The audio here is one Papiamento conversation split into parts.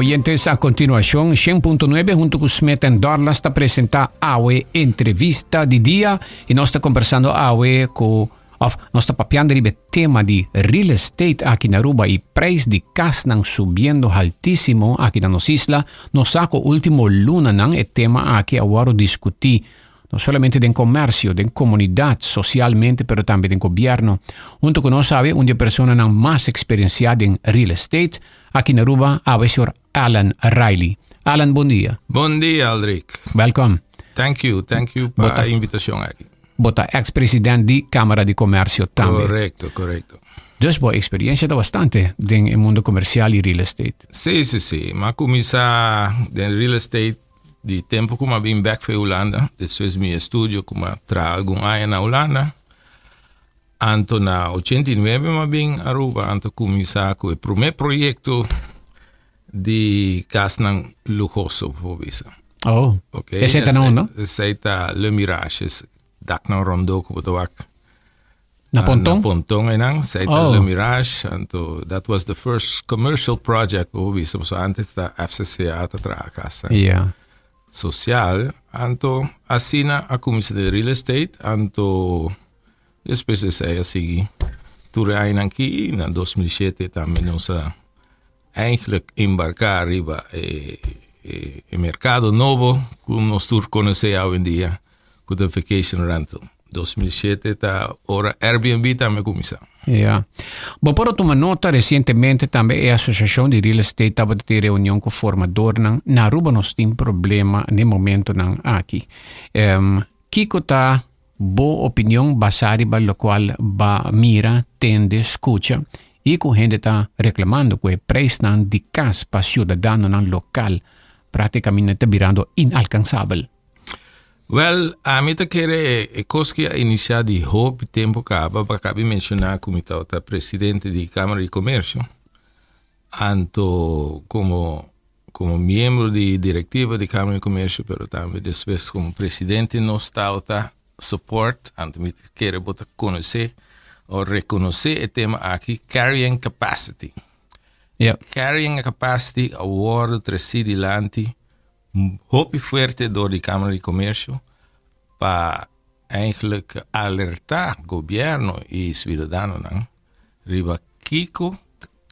Oyentes, a continuacion, 100.9 hunto cu Smith Dorlas ta presenta Awe Entrevista di Dia y nos ta conversando awe cu of nos ta papiando riba tema di real estate aki na Aruba y prijs di casnan subiendo altísimo aki na nos isla. Nos sa cu ultimo lunanan e tema aki a wordo discuti no solamente den comercio, den comunidad, socialmente, pero tambe den gobierno. Hunto cu nos awe un di e personanan mas experiencia den real estate aki na Aruba, awe señor Alan Riley. Alan, bon dia. Bon dia, Aldrich. Welcome. Thank you pa e invitacion aki. Bo ta ex-president di Camara di Comercio tambe. Correcto. Dus bo experiencia ta bastante den e mundo comercial y real estate. Si. M'a cuminsa den real estate di tempo cu m'a bin back for Hulanda. Despues mi estudio cu m'a traha algun aña na Hulanda. Anto na 89 m'a bin Aruba, anto cuminsa cu e prome proyecto di casnan luhoso, por bisa. Oh, esey ta na unda? Esey ta Le Mirage, es daknan rondo cu bo ta wak. Na Ponton? Na Ponton einan, esey ta Le Mirage, anto that was the first commercial project, por bisa, pasobra antes ta FCCA ta traha casnan. Social, anto asina a cuminsa den real estate, anto despues esey a sigui tur e añanan aki, na 2007 tambe nos a eigenlijk embarca riba e e mercado nobo cu nos tur conoce awendia cu ta vacation rental. 2007 ta ora Airbnb tambe cuminsa. Ja. Bo por a tuma nota recientemente tambe e Asociacion di Real Estate tabata tin reunion cu formadornan. Na Aruba nos tin problema n'e momentonan aki. Um, kico ta bo opinion basa riba locual ba mira, tende, scucha y cu hende ta reclamando cu e prijsnan di cas pa ciudadanonan local practicamente ta birando inalcansabel? Wel, ami ta kere e kos ki a inisiá di hopi tempu kaba, pa kabi menshoná ku mi tabata presidente di Kámara di Komersio, anto komo komo miembro di direktiva di Kámara di Komersio, pero tambe despues komo presidente nos tabata support, anto mi ta kere bo ta konosé o rekonosé e tema aki, carrying capacity. Carrying capacity a wòrdu tresí dilanti hopi fuerte door di Camara di Comercio pa eigenlijk alerta gobierno y ciudadanonan riba kico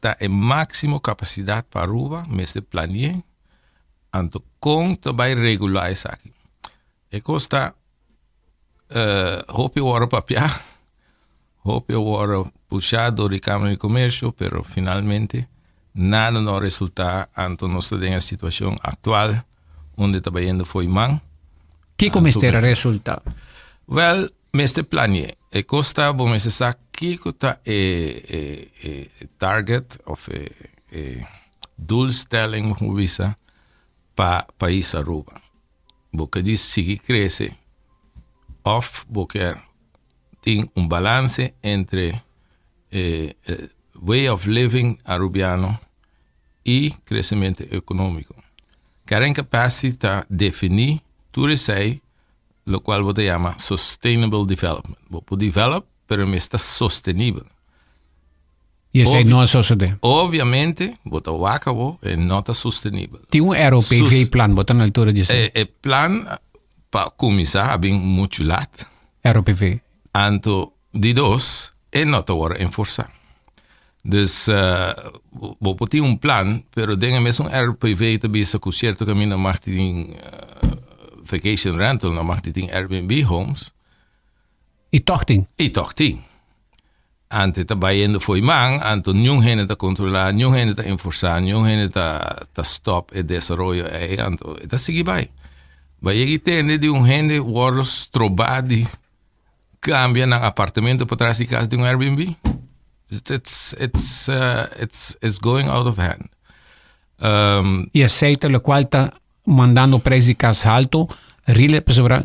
ta e maximo capacidad pa Aruba mester planea anto con ta bay regula esaki. E cos ta hopi worde papia, hopi a worde pusha door di Camara di Comercio pero finalmente nada no a resulta anto nos ta den e situacion actual unda ta bayendo fo'i man. Kico mester a resulta? Wel, mester planea. E cos ta bo mester sa kico ta e e target of e e doelstelling bo bisa pa pais Aruba. Bo ke di sigui krese òf bo kier tin un balanse entre e way of living arubiano i kresementu ekonómiko. Carrying capacity ta definí tur esei lokual bo ta yama sustainable development. Bo por develop pero mester ta sostenibel. I esei no a sosodé. Obviamente, bo ta wak abo, e no ta sostenibel. Tin un ROPV plan, bo ta na altura di esei? E plan pa kuminsá a bin muchu lat. ROPV. Anto, di dos, e no ta wòrdu enforsá. Dus, bo por tin un plan, pero den e mesun ROPV ta bisa ku sierto kaminda mag tin vacation rental, no mag tin Airbnb homes. I tòg tin. I tòg tin. Ante ta bayendo fo'i man, anto niun hende ta kontrolá, niun hende ta enforsá, niun hende ta ta stòp e desaroyo ei, anto e ta sigui bai. Bai yega i tende di un hende wòrdu strobá di kambia nan apartamento patras di kas di un Airbnb. It's it's it's it's going out of hand. I esei ta lokual ta mandando prijs di kas halto, rile pasobra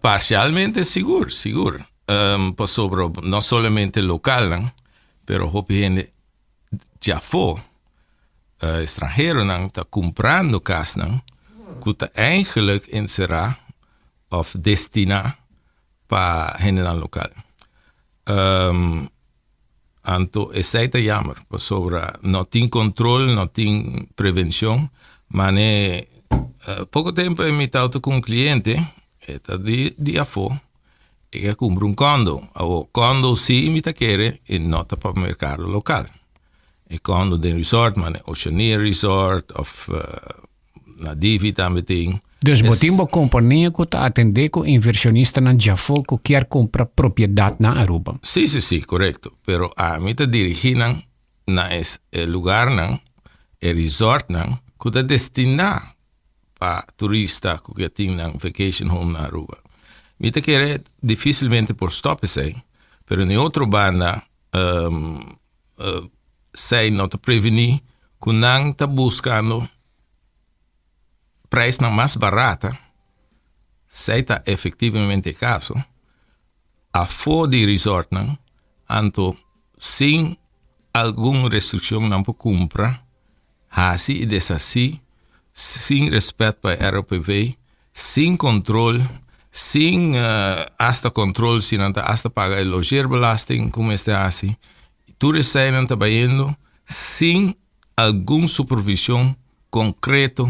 Parcialmente sigur, sigur. Pasobra no solamente localnan, pero hopi hende djafó, estranheronan ta cumprando casnan cu ta eigenlijk encerá of destiná pa hendenan local. Anto esei ta jammer, pasobra no tin control, no tin prevencion. Mane poco tempo mi tawata cu un cliente, e ta di di afo, e ke cumpra un condo. Awo condo si mi ta kere e no ta pa mercado local. E condo den resort, mane Oceania Resort of na Divi tambe tin. Dus bo tin bo kompania ku ta atendé ku inversionistanan djafó ku kier kumpra propiedat na Aruba? Sí, sí, sí, korekto. Pero ami ta dirigí nan na e e lugarnan, e resortnan ku ta destiná pa turista ku ke tin nan vacation home na Aruba. Mi ta kere difísilmente por stòp esei, pero na e otro banda Esei no ta prevení ku nan ta buskando preisnan mas barata, esei ta efektivamente e kaso, afó di resortnan, anto sin algun restrikshon nan por kumpra, hasi i deshasí sin rèspèt pa e ROPV, sin kontrol, sin asta kontrol si nan ta asta paga e logeerbelasting ku mester hasi. Tur eseinan ta bayendo sin algun supervishon konkreto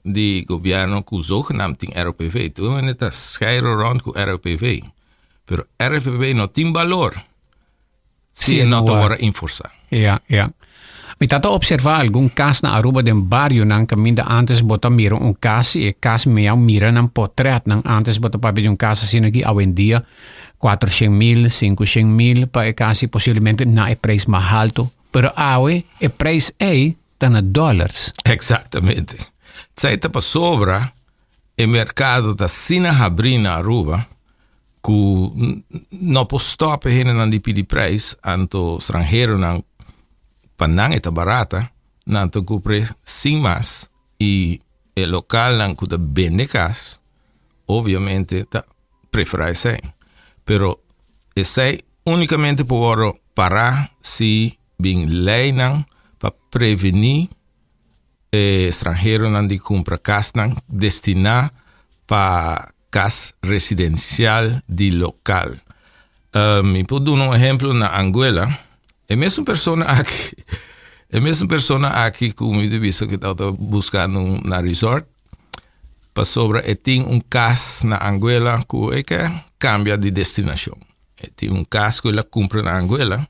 di gobièrnu ku zogenaamd tin ROPV. Tur hende ta skeiru rònt ku ROPV, pero ROPV no tin balor. Si e no ta wòrdu inforsá. Ja, ja. Mi ta ta observá algun kas na Aruba den barionan kaminda ántes bo ta mira un kas i e kas mi a mira nan potrètnan ántes bo ta papia di un kas asina aki awendia 400 mil, 500 mil pa e kas i posiblemente na e preis mas haltu. Pero awe e preis ei ta na dòlars. Eksaktamente. Esei ta pasobra e merkado ta asina habrí na Aruba ku no por stòp e hendenan di pidi preis, anto stranheronan pa nan e ta barata, nan ta kupr'é sin mas i e lokalnan ku ta bende kas obviamente ta preferá esei. Pero esei únikamente por wòrdu pará si bin leinan pa prevení e stranheronan di kumpra kasnan destiná pa kas residensial di lokal. Mi por duna un ehemplo na Anguela. E mesun persona aki, e mesun persona aki ku mi ta bisa ku tabata buskando un na resort, pasobra e tin un kas na Anguela ku e ke kambia di destinashon. E tin un kas ku el a kumpra na Anguela,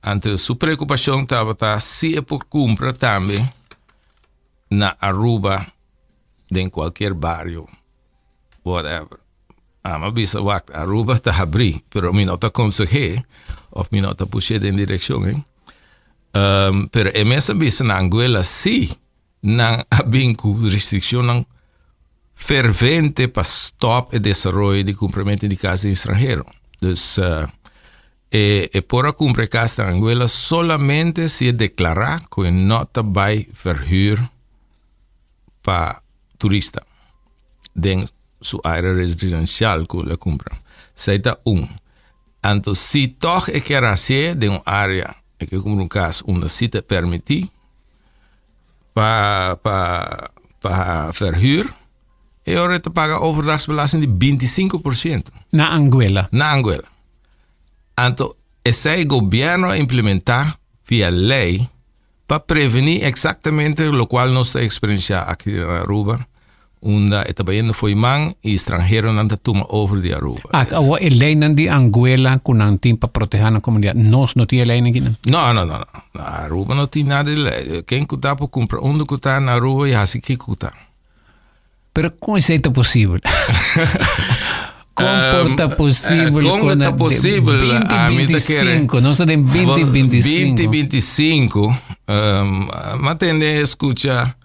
anto su preokupashon tabata si e por kumpra tambe na Aruba den cualkier bario whatever. Ami a bisa wak Aruba ta habri pero mi no ta conseh'é of mi no ta push'é den direccion ei. Pero e mes a bisa na Anguilla si nan a bin cu restriccionnan fervente pa stop e desaroyo di cumpramento di cas den extranhero. Dus e e por a cumpra e cas na Anguilla solamente si e declara cu e no ta bay verhuur pa turista den su área residensial ku el a kumpra. Esei ta un. Anto si tòg e kier hasié den un área, e ke kumpra un kas unda si ta permití pa pa pa verhuur, e ora e ta paga overdrachtsbelasting di 25%. Na Anguilla. Na Anguilla. Anto esei gobièrnu a implementá via lei Pa prevení eksaktamente lokual nos ta eksperensiá aki na Aruba, unda e ta bayendo fo'i man i stranheronan ta tuma over di Aruba. Ak awor e leinan di Anguela ku nan tin pa protehá nan komunidat, nos no tin e leinan aki nan? No, no, no, no. Na Aruba no tin nada di lei. Ken ku ta por kumpra unda ku ta na Aruba i hasi kiko ku ta. Pero kon esei ta posibel? Kon por ta posibel? Kon ta posibel? 2025, nos ta den 2025. 2025, um, ma tende escucha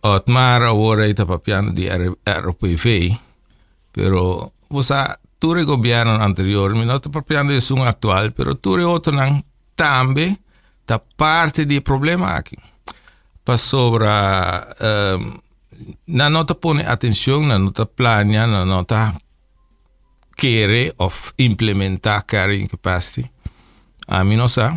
Otmar awor ei ta papiando di ROPV, pero bo sa tur e gobierno anterior, mi no ta papiando di esun actual, pero tur e otronan tambe ta parte di e problema aki. Pasobra um, nan no ta pone atencion, nan no ta plania, nan no ta kere of implementa carrying capacity. Ami no sa.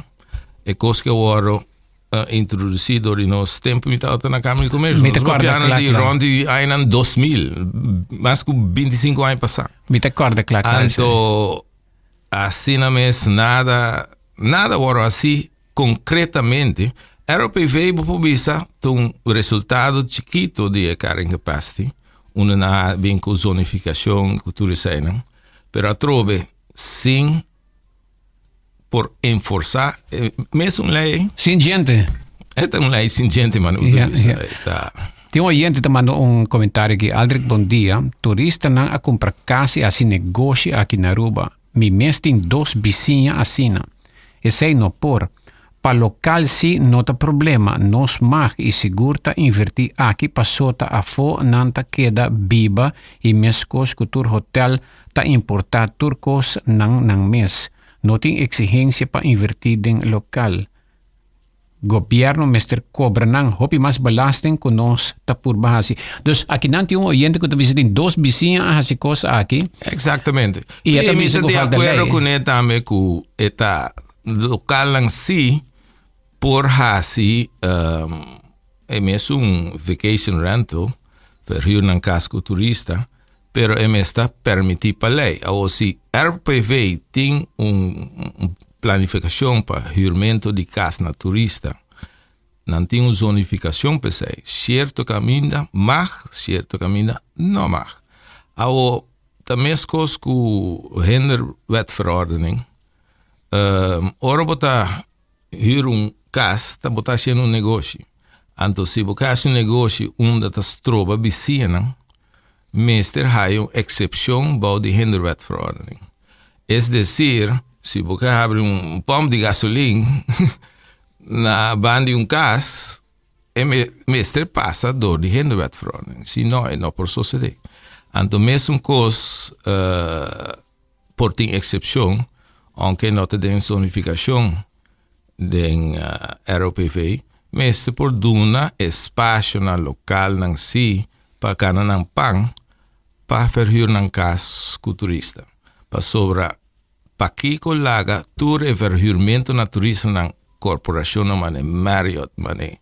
E kos ke wòrdu uh, introducí door di nos tempo mi tabata na Kamer di Comercio. Mi ta Nos kòrda papiando kla di kla. rond di añanan 2000, mas ku 25 aña pasá. Mi ta kòrda kla kla. Anto asina mes nada. Nada a wòrdu hasí konkretamente. ROPV bo por bisa ta un resultado chikito di e carrying capacity, unda nan a bin ku zonifikashon ku tur eseinan, pero atrobe sin por enforsá e mesun lei. Sin djente. E ta un lei sin djente, man, bo ta bisa. E ta. Tin un oyente ta manda un komentario aki, Aldrich bon dia, turistanan a kumpra kas i hasi negoshi aki na Aruba. Mi mes tin dos bisiña asina. Esei no por. Pa lokal si no ta problema, nos mag i sigur ta invertí aki paso ta afó nan ta keda biba i meskos ku tur hotel ta importá tur kos nan nan mes. No tin eksigensia pa invertí den lokal. Gobierno mester cobra nan hopi mas belasting cu nos ta purba haci. Dus aki nan tin un oyente cu ta bisa tin dos bisiña a haci cos aki. Exactamente. Y e ta mi bisa ta cu di falta acuerdo ley. cune tambe cu e ta localnan si por haci e mesun vacation rental, verhuur nan cas cu turista, pero e mes ta permití pa lei. Awor si RPV tin un planifikashon pa hürmentu di kas na turista, nan tin un zonifikashon pa esei. Sierto kaminda mag, sierto kaminda no mag. Awor ta meskos ku hinderwetverordening. Ora bo ta hür un kas ta bo ta hasiendo un negoshi. Anto si bo ke hasi un negoshi unda ta stroba bisiñanan, mester haya un eksepshon bou di hinderwetverordening. Es desir, si bo ke habri un pòmp di gasolin na banda di un kas, e mester pasa dor di hinderwetverordening, si no e no por sosodé. Anto mesun kos por tin eksepshon, ounke no ta den zonifikashon den ROPV, mester por duna espasio na lokalnan si pa gana nan pan pa verhuur nan kas ku turista. Pasobra pakiko laga tur e verhuurmento na turistanan korporashonnan mane Marriott, mane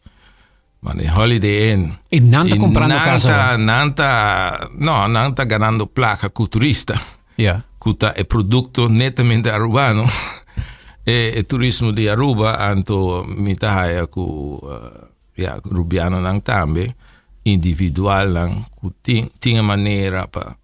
mane Holiday Inn. I nan ta kumprando kas awor? Nan ta, no, nan ta ganando plaka ku turista. Ja. Ku ta e produkto netamente arubano. E, e turismo di Aruba, anto mi ta haya ku ya, rubianonan tambe, individualnan ku tin tin e manera pa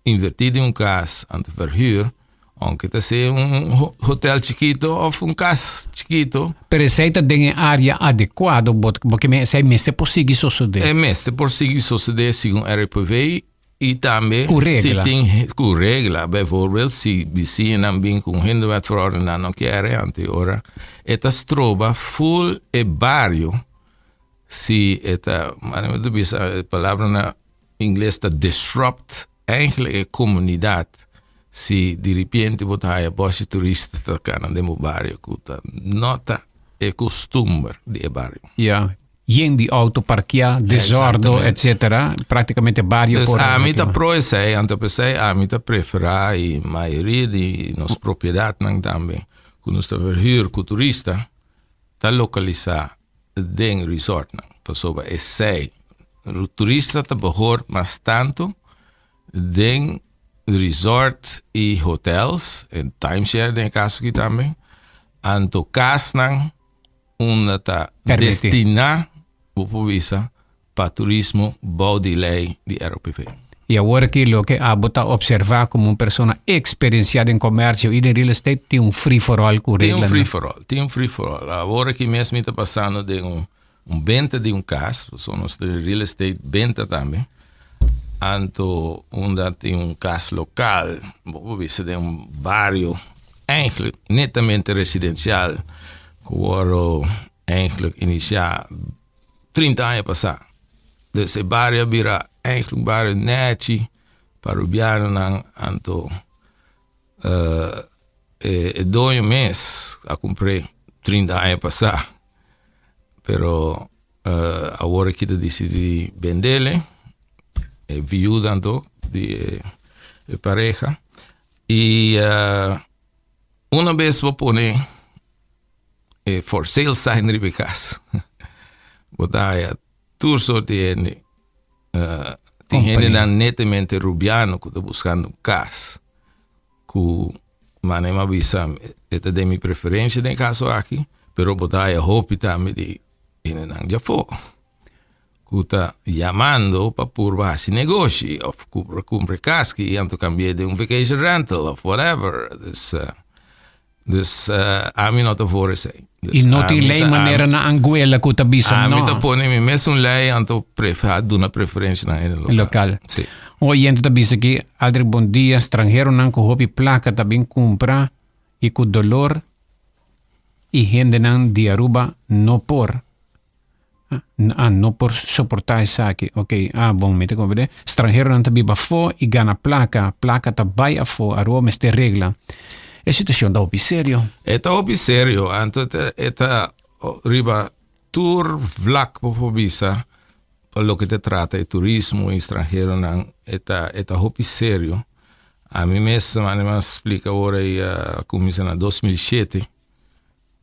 invertí den un kas anto verhuur, aunke ta sea un hotel chikito of un kas chikito. Pero esei ta den e área adekuado, bo bo ke men esei mester por sigui sosodé. E mester por sigui sosodé segun RPV i tambe Ku si regla. tin ku regla. Bijvoorbeeld si bisiñanan bin ku un hinderwetverordening nan no kier anto e ora e ta stroba ful e bario si e ta, manera mi ta bisa e palabra na Ingles ta disrupt eigenlijk e comunidad si di ripiente bo ta haya boshi turista ta cana den bo bario cu ta no ta e costumber di e bario. Ja, yen di auto parkea, desordo, etcetera. Practicamente bario Dus por. ami ta pro esey, anto p'esey ami ta prefera y mayoria di nos propiedadnan tambe cu nos ta verhuur cu turista ta localisa den resortnan pasobra esei turista ta behor mas tantu den resort i hotels en timeshare den e kaso aki tambe anto kasnan unda ta destina bo por bisa pa turismo bou di lei di ROPV. I awor aki loke abo ta observa como un persona experiencia den comercio y den real estate tin un free for all cu Tin un reglanan. free for all, tin un free for all. Awor aki mes mi ta pasando den un un benta di un cas, pasobra nos ta den real estate benta tambe. Anto unda tin un cas local, bo por bisa den un bario eigenlijk netamente residencial cu worde eigenlijk inicia 30 aña pasá. Dus e bario a bira eigenlijk un bario nèchi pa rubianonan. Anto e e doño mes a kumpr'é 30 aña pasá. Pero awor aki ta disidí bendele. E viuda anto di e e pareha. I una bes bo pone e for sale sign riba e cas. Bo ta haya tur soort di hende. Uh, tin Company. hendenan netamente rubiano ku ta buskando un kas ku Mane m'a bisa, e ta den mi preferencia den e caso aki, pero bo ta haya hopi tambe di hendenan djafó ku ta yamando pa purba hasi negoshi of kumpra kas ki anto kambi'é den un vacation rental of whatever. Dus, dus ami no ta voor esei. I no tin lei manera na Anguilla ku ta bisa no. Ami ta pone mi mesun lei anto duna preferencia na hende lokal. Lokal. Si. Un oyente ta bisa aki, Aldrich bon dia, stranheronan ku hopi plaka ta bin kumpra i ku dolor i hendenan di Aruba no por. Ah, no por soporta esaki. Ok, ah, bon, mi ta comprende. Stranheronan ta biba afó i gana plaka. Plaka ta bai afó. Aruba mester regla. E situacion ta hopi serio. E ta hopi serio. Anto e ta riba tur vlak bo por bisa pa loke ta trata e turismo i stranheronan. E ta e ta hopi serio. Ami mes mane splika ora i a kuminsa na 2007.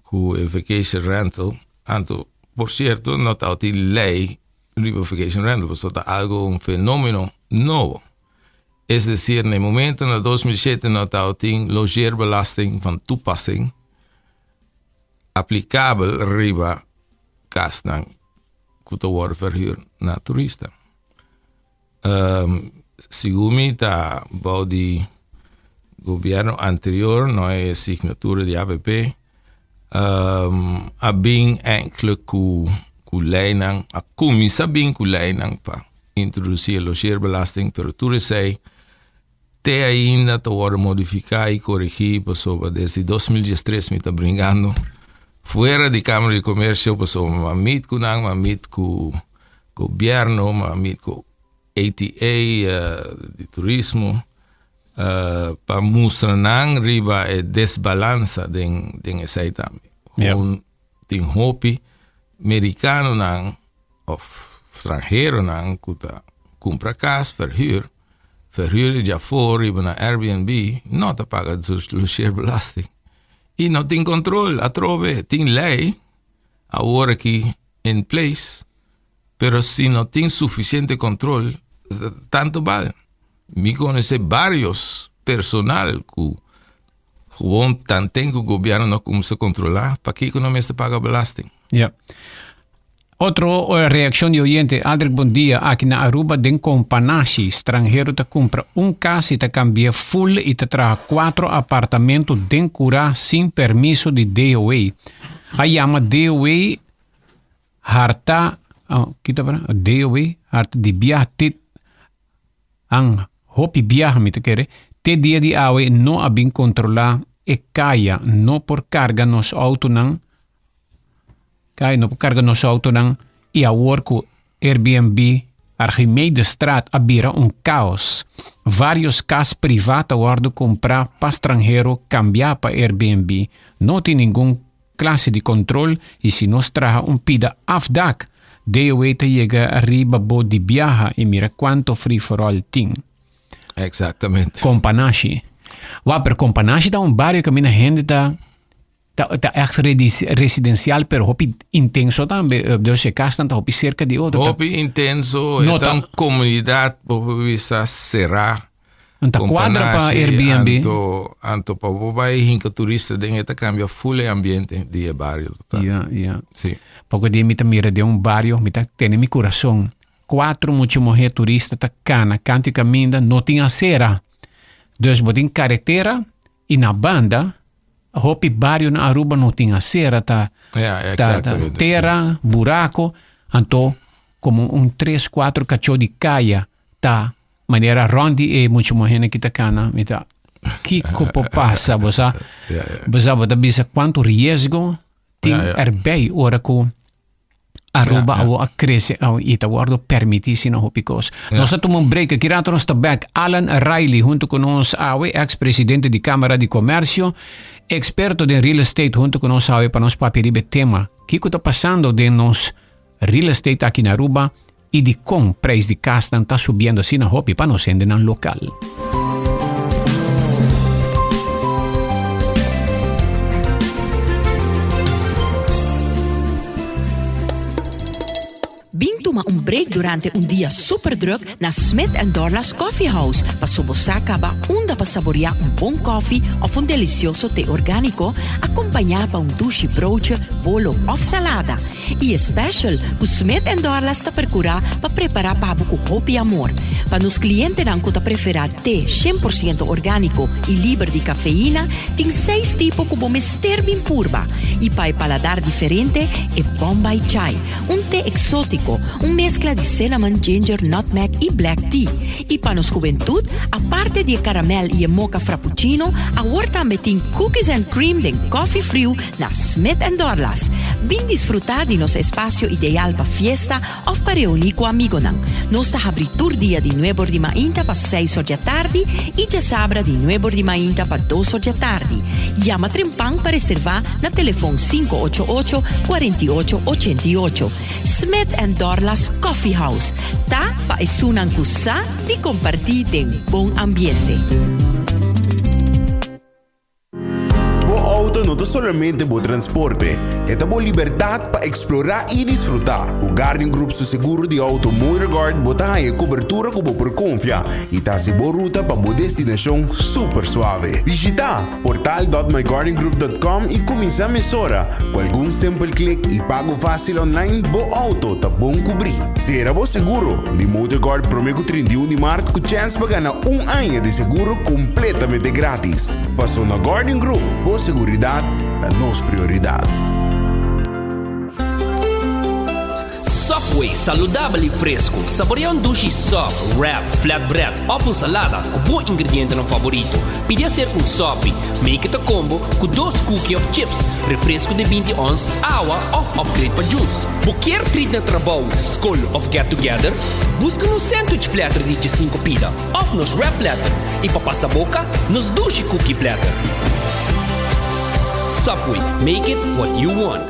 Ku e vacation rental, anto por sierto no tabatin lei riba vacation rental pasobra ta algo un fenomeno nobo. Es decir na e momento na 2007 no tabatin logeerbelasting van toepassing aplikabel riba kasnan ku ta wòrdu verhuur na turista. Segun mi ta bou di gobierno anterior no e signatura di ABP a bin enkele ku ku leinan a kuminsa bin ku leinan pa introdusi e logeerbelasting pero tur esei te ainda ta wòrdu modifiká i korigí pasobra desde 2013 mi ta bringando fuera di Kámara di Komersio pasobra mi a meet ku nan mi a meet ku Gobierno, mi a meet ku ATA di turismo pa mustra nan riba e desbalansa den den esei tambe. Gewoon tin hopi merikanonan of stranheronan ku ta kumpra kas verhuur, verhuur djafor riba nan Airbnb no ta paga logeerbelasting i no tin kontrol atrobe tin lei awor aki in place pero si no tin suficiente control tanto bal. Mi conoce varios personal cu gewoon tanten cu gobierno no cuminsa controla pakico no mester paga belasting. Ja. Otro eh, reaccion di oyente, Aldrich bon dia, aki na Aruba den Companashi, stranhero ta cumpra un cas y ta cambia full y ta traha cuatro apartamento den cura sin permiso di DOA. A yama DOA harta, oh, kita para? DOA harta di biaha te an hopi biaha mi ta kere, te dia di awe no a bin controla e kaya, no por carga nos autonan, kaya no por carga nos autonan y awor cu Airbnb Archimedestraat a bira un kaos. Varios kas privá ta wòrdu kumprá pa stranhero kambiá pa Airbnb. No tin ningun klase di kontrol i si nos traha un pida afdak, DOW ta yega riba bo di biaha i mira kuanto free for all tin. Exactamente. Kompanashi. Wak, pero Kompanashi ta un bario kaminda hende ta Ta ta echt residencial pero hopi intenso tambe. Dus e kasnan ta hopi cerca di otro. Hopi intenso, e ta un comunidad bo por bisa cerá. Ta cuadra pa Airbnb. Anto, anto pa bo bai hinka turista den e ta cambia full e ambiente di e bario total. Ja, ja. Si. Poco dia mi ta mira den un bario, mi ta tene mi curason. Cuatro mucha muher turista ta cana canto y caminda, no tin acera. Dus bo tin carretera y na banda Hopi bario na Aruba no tin acera, ta, Ja, ta, ta tera, buraco, anto como un tres, cuatro cacho di caya ta manera rond di e mucho muhene ki ta cana, mi ta kiko por pasa, bo sa, bo sa, bo ta bisa cuanto riesgo tin erbij ora cu Aruba awo a crece awo y ta wordo permiti sino hopi cos. Nos ta tuma un break aki rato nos ta back. Alan Riley hunto cu nos awe, ex presidente di Camara di Comercio, experto den real estate hunto cu nos awe pa nos papia riba e tema kico ta pasando den nos real estate aki na Aruba y dicon prijs di casnan ta subiendo asina hopi pa nos hendenan local. Bin tuma un. un break durante un dia super druk na Smith and Dorlas Coffee House paso bo sa caba unda pa saborea un bon koffie of un delicioso te organico acompaña pa un dushi broodje, bolo of salada. Y e special cu Smith and Dorlas ta percura pa prepara pa bo cu hopi amor. Pa nos clientenan cu ta prefera te 100% organico y liber di cafeína, tin seis tipo cu bo mester bin purba. Y pa e paladar diferente, e Bombay Chai, un te exotico, un mezcla di cinnamon, ginger, nutmeg y black tea. Y pa nos juventud, aparte di e caramel y e mocha frappuccino, awor tambe tin cookies and cream den coffee friu na Smith and Dorlas. Bin disfruta di nos espacio ideal pa fiesta of pa reuni cu amigonan. Nos ta habri tur dia di nuebor di mainta pa seis or djatardi y djasabra di nuebor di mainta pa dos or djatardi. Yama trempan pa reserva na telefon 588 48 88. Smith and Dorlas Coffee House ta pa esunnan cu sa di comparti den bon ambiente. Bo auto no ta solamente bo transporte, e ta bo libertad pa explora y disfruta. Cu Guardian Group su seguro di auto MotorGuard bo ta haya cobertura cu bo por confia y ta haci bo ruta pa bo destinacion super suave. Bishita portal.myguardiangroup.com y cuminsa mesora. Cu algun simpel click y pago facil online bo auto ta bon cubri. Cera bo seguro di MotorGuard prome cu 31 di maart cu chance pa gana un aña di seguro completamente gratis. Paso na Guardian Group, bo seguridad ta nos prioridad. Subway, saludabel y fresco. Saborea un dushi sub, wrap, flatbread of un salada cu bo ingredientenan favorito. Pidi acerca un sopi, make it a combo cu dos cookie of chips, refresco di 20 ons, awa of upgrade pa juice. Bo kier treat na trabou, scol of get together? Busca nos sandwich platter di 15 pida of nos wrap platter y pa pasa boca, nos dushi cookie platter. Subway, make it what you want.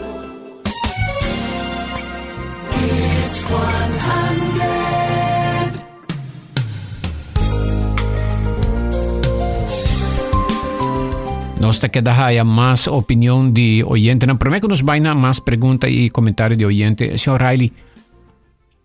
It's 100. Nos ta keda haya mas opinion di oyentenan. Prome ku nos bai na mas pregunta i komentario di oyente, señor Riley,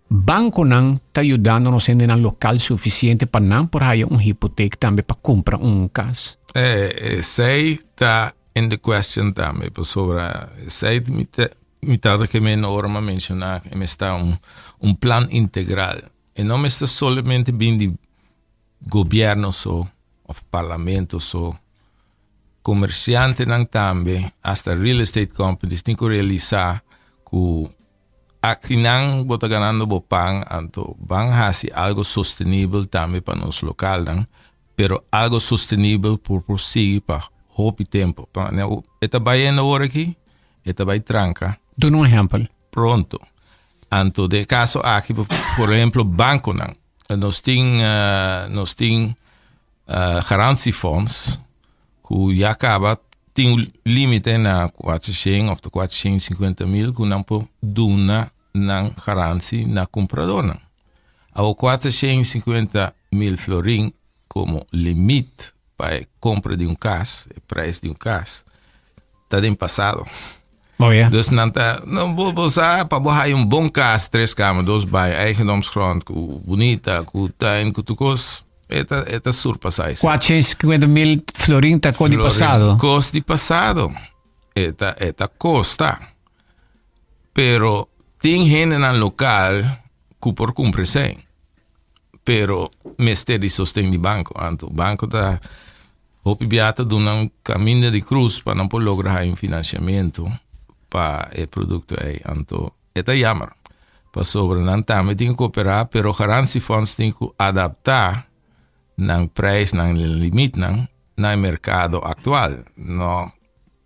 bankonan ta yudando nos hendenan lokal sufisiente pa nan por haya un hipotek tambe pa kumpra un kas? Eh, esei ta in the question tambe, pasobra esei mi ta mi ta ke men ora mi a menshoná e mester un un plan integral. E no mester solamente bin di gobierno so of parlamento so. Comerciantenan tambe, hasta real estate companies tin cu realisa cu akinan bo ta ganando bo pan, anto ban haci algo sostenibel tambe pa nos localnan, pero algo sostenibel por por sigui pa hopi tempo. E ta bayendo awor aki, e ta bay tranca. Duna un ehempel. Pronto. Anto den e caso aki, por ehemplo, banconan. Nos tin, nos tin garantiefonds cu ya caba tin un limite na 400 of 450 mil cu nan por duna nan garantie na cumpradornan. Awor 450 mil florin como limit pa e compra di un cas, e prijs di un cas, ta den pasado. Oh ja. Dus nan ta, no, bo, bo sa, pa bo haya un bon cas, tres kamer, dos baño, eigendomsgrond, ku bunita, ku tuin, ku tur kos, e ta, e ta surpasá esei. 450 mil florin ta kos di pasado. Kos di pasado. E ta, e ta kosta. Pero tin hendenan lokal ku por kumpra esei. Pero mester di sosten di banko. Anto banko ta hopi bia ta duna un kaminda di krus pa nan por logra haña un finansiamentu pa e produkto ei. Anto e ta yammer pasobra nan tambe tin ku koperá pero garantiefonds tin ku adaptá nan prijsnan, nan limitnan na e merkado aktual. No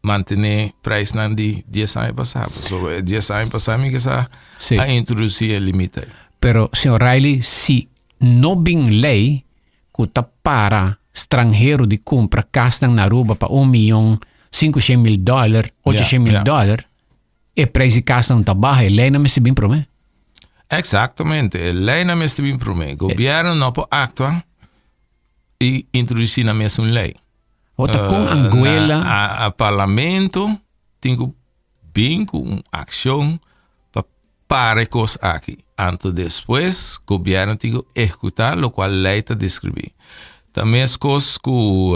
mantené prijsnan di dies aña pasá pasobra e dies aña pasá mi ke sa a introdusí e limit ei. Pero señor Riley si no bin ley ku ta para stranhero di kumpra kasnan na Aruba pa un miyon 500 mil dòler, 800 mil dòler, e prijs di kasnan ta baha, e leynan mester bin promé. Exactamente, e leynan mester bin promé. Gobierno no por actua i introdusí nan mes un ley. Bo ta kon Anguela. Na a parlamento tin ku bin ku un akshon pa para e kos aki. Anto despues gobièrnu tin ku ehekutá lokual lei ta deskribí. Ta meskos ku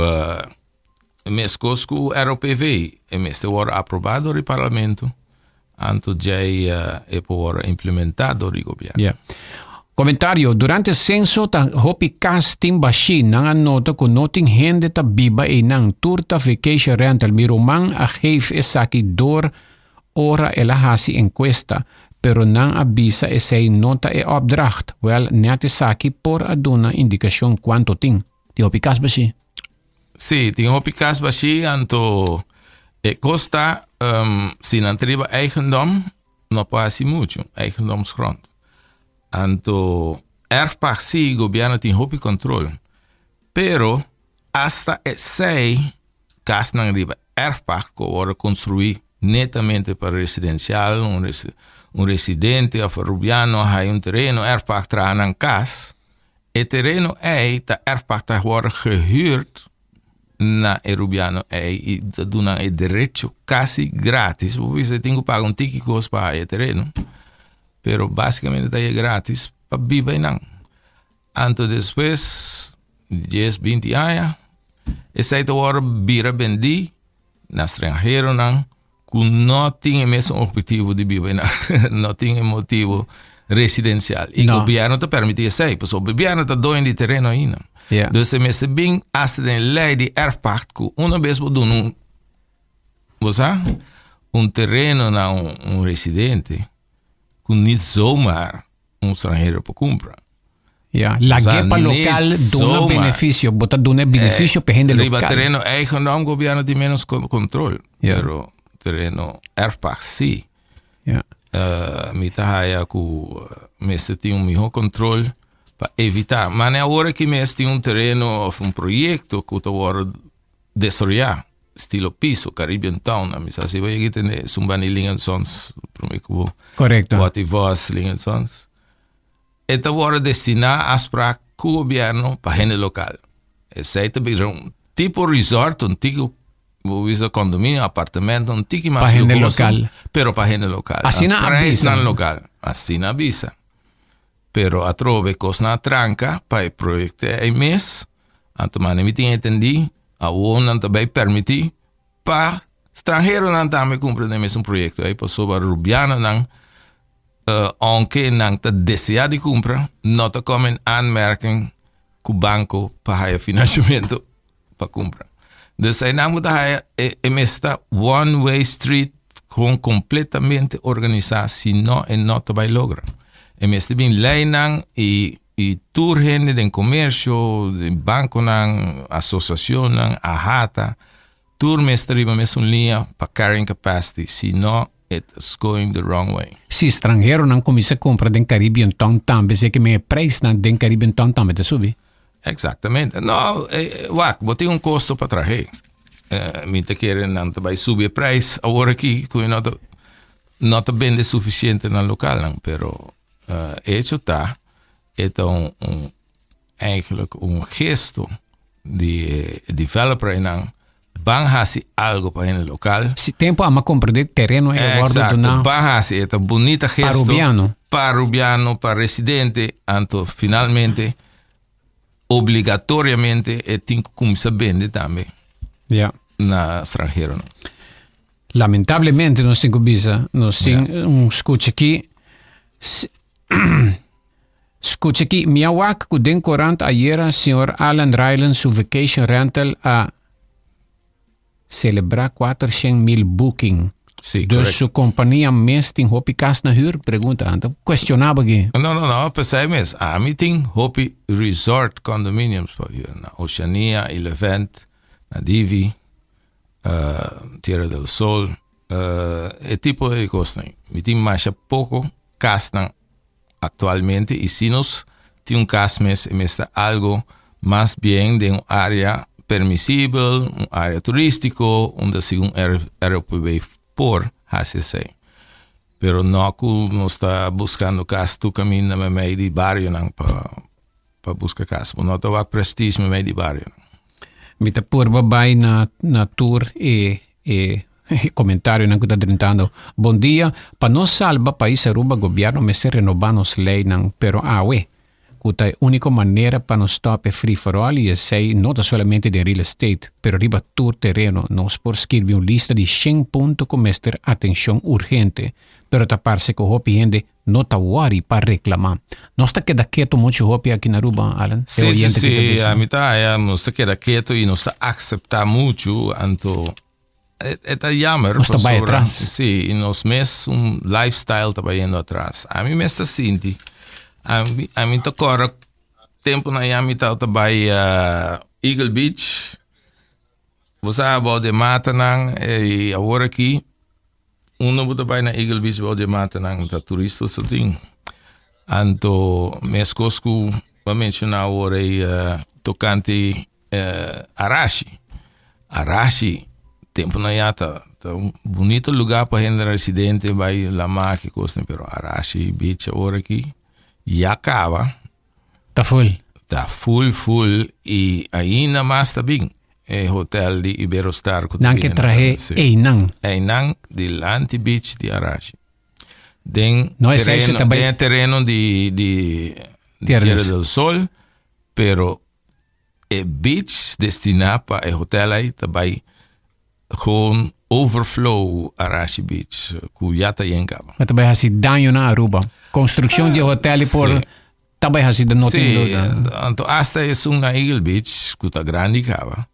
meskos ku ROPV, e mester wòrdu aprobá dor di parlamento, anto djei e por wòrdu implementá dor di gobièrnu. Ya. Komentario, Durante senso ta hopi kas tin bashí, nan a nota ku no tin hende ta biba einan, tur ta vacation rental. Mi ruman a geef esaki dor ora el a hasi enkuesta, pero nan a bisa esei no ta e opdracht. Wèl, nèt esaki por a duna indikashon kuantu tin. Tin hopi kas bashí. Sí, tin hopi kas bashí, anto e kos ta, si nan ta riba eigendom, no por hasi muchu, eigendomsgrond. Anto erfpacht sí, gobièrnu tin hopi kontrol, pero asta esei kasnan riba erfpacht ku a wòrdu konstruí netamente pa residensial, un un residente òf rubiano a haña un tereno erfpacht traha nan kas, e tereno ei ta erfpacht ta wòrdu gehuurd na e rubiano ei i ta duna e derecho kasi gratis. Bo bisa e tin ku paga un tiki kos pa haña e tereno, pero basikamente ta e gratis pa biba einan. Anto despues di dies, binti aña, esei ta wòrdu bira bendí na stranheronan ku no tin e mesun objetivo di biba einan, no tin e motivo residensial. I No. gobièrnu ta permití esei, pasobra gobièrnu ta doño di tereno ainda. Ja. Dus e mester bin hasta den lei di erfpacht ku una bes bo duna un, bo sa, un tereno na un, un residente ku nit zomaar un stranhero por kumpra. Ja, lag'é pa lokal duna benefisio. Bo ta duna e benefisio pa e hende Riba lokal. tereno eigendom gobièrnu tin ménos kontrol. Ja. Pero tereno erfpacht sí. Ja. Mi ta haya ku mester tin un mihó kontrol pa evitá. Mane awor aki mes tin un tereno òf un proyekto ku ta wòrdu desaroyá estilo piso, Caribbean Town. Mi sa si bo yega tende esun banda di Ling and Sons promé ku bo Korekto. Watty Vos, Ling and Sons. E ta wòrdu destiná afsprak ku gobièrnu pa hende lokal. Esei ta bira un tipo resort, un tiki bo bisa kondominio, apartamento, un tiki mas Pa hende luhoso, lokal. pero pa hende lokal. Asina a bisa. Prijsnan lokal. Asina a bisa. Pero atrobe kosnan a tranka pa e proyekto ei mes. Anto mane mi tin entendí, awor nan ta bai permití pa stranheronan tambe kumpra den e mesun proyekto ei, pasobra rubianonan Aunke nan ta desea di cumpra, no ta come in aanmerking cu banco pa haya financiamento pa cumpra. Dus einan bo ta haya e, e mes ta one way street con completamente organisa, si no e no ta bay logra. E mes ta bin leynan y, y tur hende den comercio, den banconan, asociacionnan, AHATA, Tur mester riba mesun liña pa carrying capacity, si no it is going the wrong way. Si stranheronan kuminsá kumpra den Caribbean Town tambe esei ke men e preisnan den Caribbean Town tambe ta subi. Exactamente. No, wak, bo tin un kosto pa trah'é. Mi ta kere nan ta bai subi e preis awor aki ku no ta no ta bende sufisiente na lokalnan, pero hecho ta e ta un un Eigenlijk un gesto di e developer einan ban hasi algo pa hende lokal. Si tempo ama comprende tereno e wordo Exacto, duna ban hasi e ta bunita pa gesto Rubiano. pa Rubiano, pa residente, anto finalmente obligatoriamente e tin ku kuminsá bende tambe Ja. na stranheronan. Lamentablemente nos tin ku bisa, nos tin un skucha aki Scucha aki, mi a wak cu den corant ayera señor Alan Ryland su vacation rental a celebra 400,000 booking. Sí, Dus correcto. su compania mes tin hopi cas na huur? Pregunta, anta cuestionaba aki. No, no, no, pesey mes. Ami tin hopi resort condominiums pa huur na Oceania, Elevent, na Divi, Tierra del Sol, e tipo di cosnan. Mi tin masha poco casnan actualmente y si nos tin un cas mes e mes ta algo mas bien den un area permisibel, un area turistico unda segun ROPB por haci esey. Pero no cu nos ta buscando cas tur caminda memey di barionan pa pa busca cas. Bo no ta wak prestige memey di barionan. Mi ta purba bay na na tur e e. Comentarionan cu ta drentando. Bon dia, pa nos salba pais Aruba gobierno mester renoba nos leynan, pero awe cu ta e unico manera pa nos stop e free for all y esey no ta solamente den real estate, pero riba tur tereno. Nos por skirbi un lista di shen punto cu mester atencion urgente, pero ta parce cu hopi hende no ta worry pa reclama. Nos ta keda keto mucho hopi aki na Aruba, Alan? E Sí, sí, oyente ki ta sí, bisa. ami ta haya nos ta keda keto y nos ta acepta mucho, anto e, e ta jammer. Nos ta bai pasobra- atras. Sí, y nos mes un lifestyle ta bayendo atras. Ami mes ta sinti, ami, ami ta corda tempo na ami ta ta bai eh, Eagle Beach. Bo sa about de matanan eh, y awor aki Unda bo ta bai na Eagle Beach bou dje matanan ta turista sa tin. Anto meskos ku bo a menshoná awor ei tokante Arashi. Arashi tempunan ya ta ta un bunito lugá pa hende residente bai lamá ki kosnan pero Arashi Beach awor aki ya kaba. Ta full. Ta full full y ainda mas ta bin e hotel di Iberostar cu ta Nan ke bini trahe si. einan. Einan dilanti beach di Arashi. Den No, esei tereno, se ta bai- den tereno di di di Tierra Tierra del del Sol, pero e beach destina pa e hotel ei ta bai gewoon overflow Arashi Beach cu ya ta yen caba. Ma ta bai haci daño na Aruba. Construccion di hotel y por Sí. ta bai haci no tin Sí, duda. anto hasta esun na Eagle Beach cu ta grandi caba.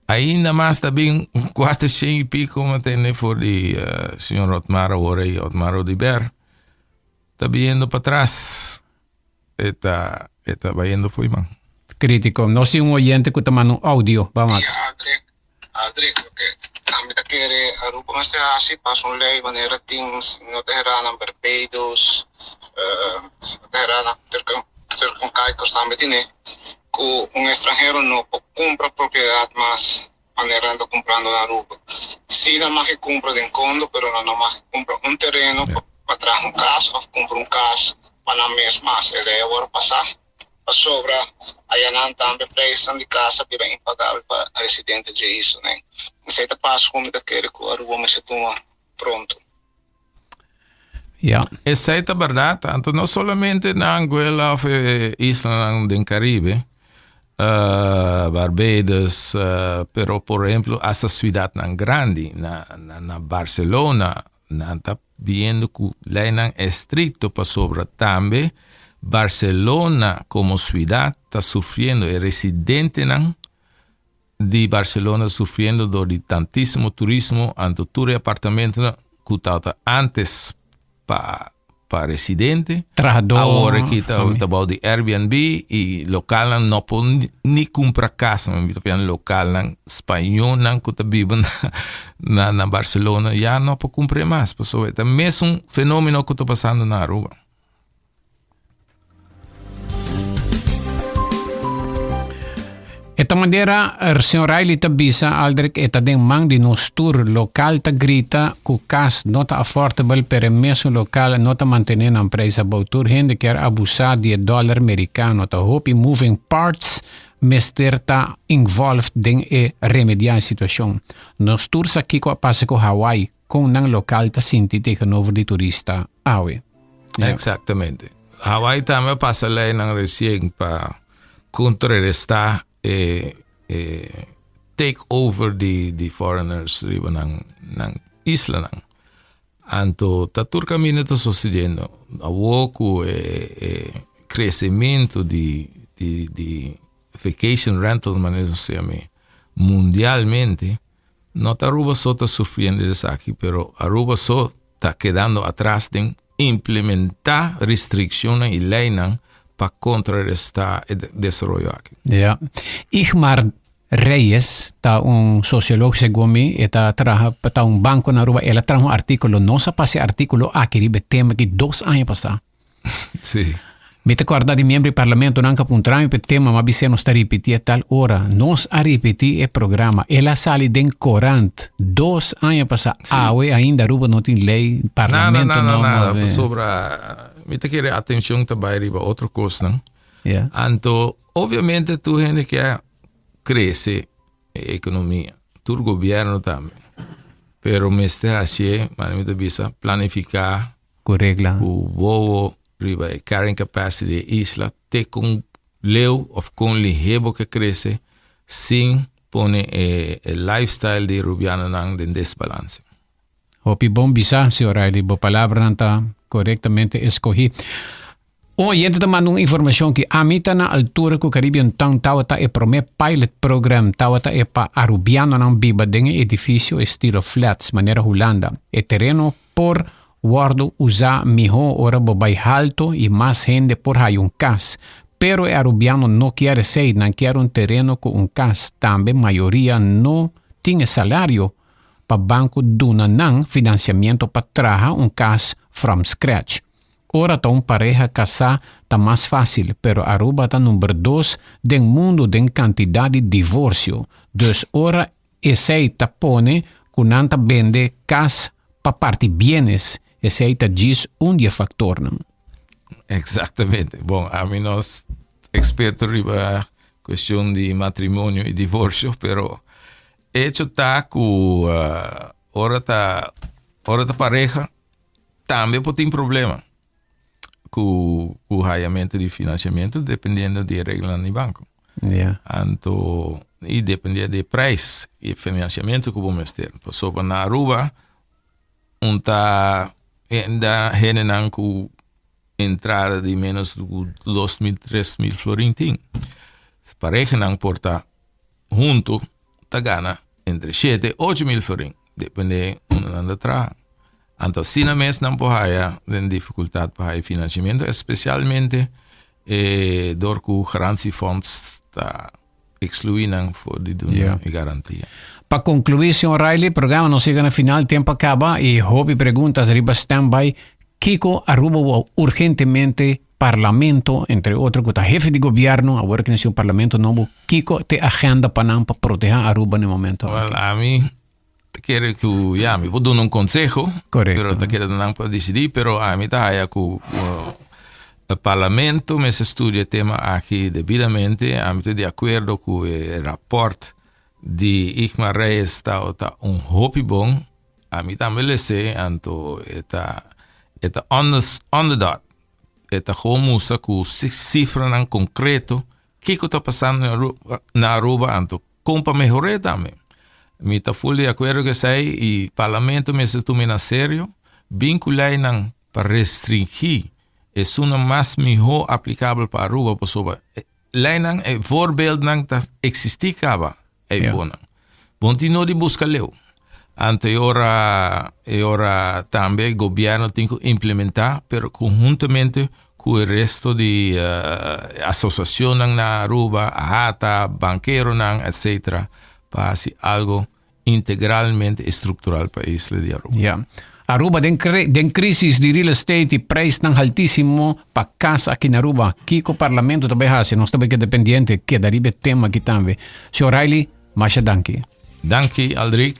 Ainda mas ta bin un cuatro shen y pico ma tende for di eh, señor Otmar awor ey, Otmar Oduber. Ta biniendo patras. E ta, e ta bayendo fo'i man. Critico. Nos tin un oyente cu ta manda un audio. Ba mak. Aldrich, Aldrich, loke ami ta kere Aruba mester haci pasa un ley manera tin no ta hera na Barbados, no ta hera na Turk and Caicos tambe tine cu un estranhero no por cumpra propiedad mas manera nan ta cumprando na Aruba. Si nan mag cumpra den condo pero nan no mag cumpra un tereno pa traha un cas of cumpra un cas pa nan mes mas. E ley a worde pasa pasobra ayanan tambe prijsnan di cas a bira impagabel pa residente dje islanan. Esey ta paso cu mi ta kere cu Aruba mester tuma pronto. Ja. Esey ta berdad, anto no solamente na Anguilla of e islanan den Caribe, uh, Barbados, uh, pero por ehemplo hasta ciudadnan grandi, na, na, na Barcelona, nan ta viendo cu leynan estricto pasobra tambe Barcelona como ciudad ta sufriendo, e residentenan di Barcelona sufriendo door di tantísimo turismo, anto tur e apartamentonan cu tabata antes pa pa residente, Trahador, awor aki ta familia. ta bou di Airbnb y localnan no por ni, ni cumpra cas, mi ta papia localnan spañolnan cu ta biba na na na Barcelona ya no por cumpra mas, pasobra e ta mesun fenomeno cu ta pasando na Aruba. E ta manera señor Riley ta bisa Aldrich e ta den man di nos tur local ta grita cu cas no ta affordable pero e mesun local no ta mantene nan prijs abou tur hende kier abusa di e dollar mericano ta hopi moving parts mester ta involved den e remedia e situacion nos tur sa kico a pasa cu Hawaii Kon nan lokal ta sinti tegenover di turista awe. Ja. Exactamente. Hawaii tambe a pasa leynan recien pa contrarresta e, e take over di, di foreigners riba nan, nan islanan. Anto ta tur caminda ta sucediendo. Awo cu e, e crecimiento di, di, di vacation rental, manera nos ta yama, mundialmente, No ta Aruba so ta sufriendo di esaki, pero Aruba so ta kedando atras den implementa restriccionnan y leynan pa contraresta e desaroyo aki. Ja. Igmar Reyes ta un socioloog segun mi, e ta traha pa ta un banco na Aruba, el a traha un articulo, nos a pasa e articulo aki riba e tema aki dos aña pasa. Sí. Mi ta corda di miembro di parlamento nan ka puntra mi pe tema, ma bisé nos ta ripiti e tal ora. Nos a ripiti e programa. El a sali den corant dos aña pasá. Sí. Awe ainda Aruba no tin ley, Nada, parlamento nada, no nada. move. Pasobra mi ta kere atencion ta bai riba otro cosnan. Ja. Anto, obviamente tur hende ke crece e economia, tur gobierno tambe. Pero mester hacié, manera mi ta bisa, planifica Cu regla. Cu wowo riba e carrying capacity di e isla te con leu of con lihé bo ke crece sin pone e lifestyle di Rubianonan den desbalance. Hopi bon bisa, señor Riley. Bo palabranan ta corectamente escogi. Un oyente ta manda un informacion ki ami ta na altura cu Caribbean Town tawata e prome pilot program tawata e pa Arubianonan biba den e edificio estilo flats manera Hulanda. E tereno por wordo usa miho ora bo bay halto y mas hende por haya un cas. Pero e Arubiano no kier esey, nan kier un tereno cu un cas. Tambe mayoria no tin e salario pa banco duna nan financiamiento pa traha un cas from scratch. Ora ta un pareha kasá ta mas fásil, pero Aruba ta number dos den mundu den kantidat di divorsio, dus ora esei ta pone ku nan ta bende kas pa parti bienes, esei ta djis un di e faktornan. Exactamente. Bon, ami no experto riba cuestion di matrimonio y divorcio, pero hecho ta cu ora ta ora ta pareha Tambe por tin problema ku ku hayamento di financiamento dependiendo di e reglanan di banko. Ja. Anto i depende di e prijs i e financiamento ku bo mester. Pasobra na Aruba un ta henda hendenan ku entrada di menos ku 2000 3000 florin tin. Parehanan por ta hunto ta gana entre shete 8000 florin depende unda nan ta traha. Anto asina mes nan por haya den dificultad pa haya financiamento, especialmente eh, door cu garantiefonds ta exclui nan for di duna Ja. e garantia. Pa conclui, señor Riley, programa nos yega na final, tempo a caba y hopi preguntas riba standby. Kiko Aruba wou urgentemente Parlamento, entre otro cu ta hefe di gobierno, awor cu naci un parlamento nobo, kiko t'e agenda pa nan pa proteha Aruba na e momento aki? Wel, ami ta kere cu, ya, mi por duna un conseho, Correcto. pero ta kere nan pa dicidi, pero ami ta haya cu e Parlamento mester studia e tema aki debidamente. Ami ta di acuerdo cu e rapport di Igmar Reyes ta ta un hopi bon. Ami tambe lese, anto e ta e ta on the on the dot. E ta gewoon mustra cu cifranan concreto Kiko ta pasando na Aruba, na Aruba anto kon pa mehor'é tambe. Mi ta ful di akuerdo ku esei i parlamento mester tuma na serio, bin ku leinan pa restringí esunnan mas mihó aplikabel pa Aruba pasobra leinan e voorbeeldnan ta eksistí kaba eifonan. Bon tin no di buska leu. Anto e ora e ora tambe gobierno tin ku implementá pero konhuntamente ku e resto di asosiashonnan na Aruba, AHATA, bankeronan etcetera pa hasi algo integralmente estruktural pa e isla di Aruba. Ya. Aruba den den crisis di real estate y prijsnan haltisimo pa cas aki na Aruba. Kico Parlamento ta bay haci? Nos ta bay keda pendiente, keda riba e tema aki tambe. Señor Riley, masha danki. Danki Aldrich.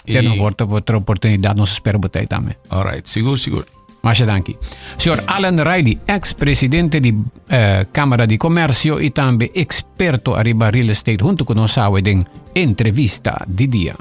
Te nos hoort op otro oportunidad, nos espera bo tey tambe. All right, sigur, sigur. Masha danki. Señor Alan Riley, ex-presidente di eh, Cámara di Comercio y tambe experto ariba real estate, hunto cu nos awe den entrevista di dia.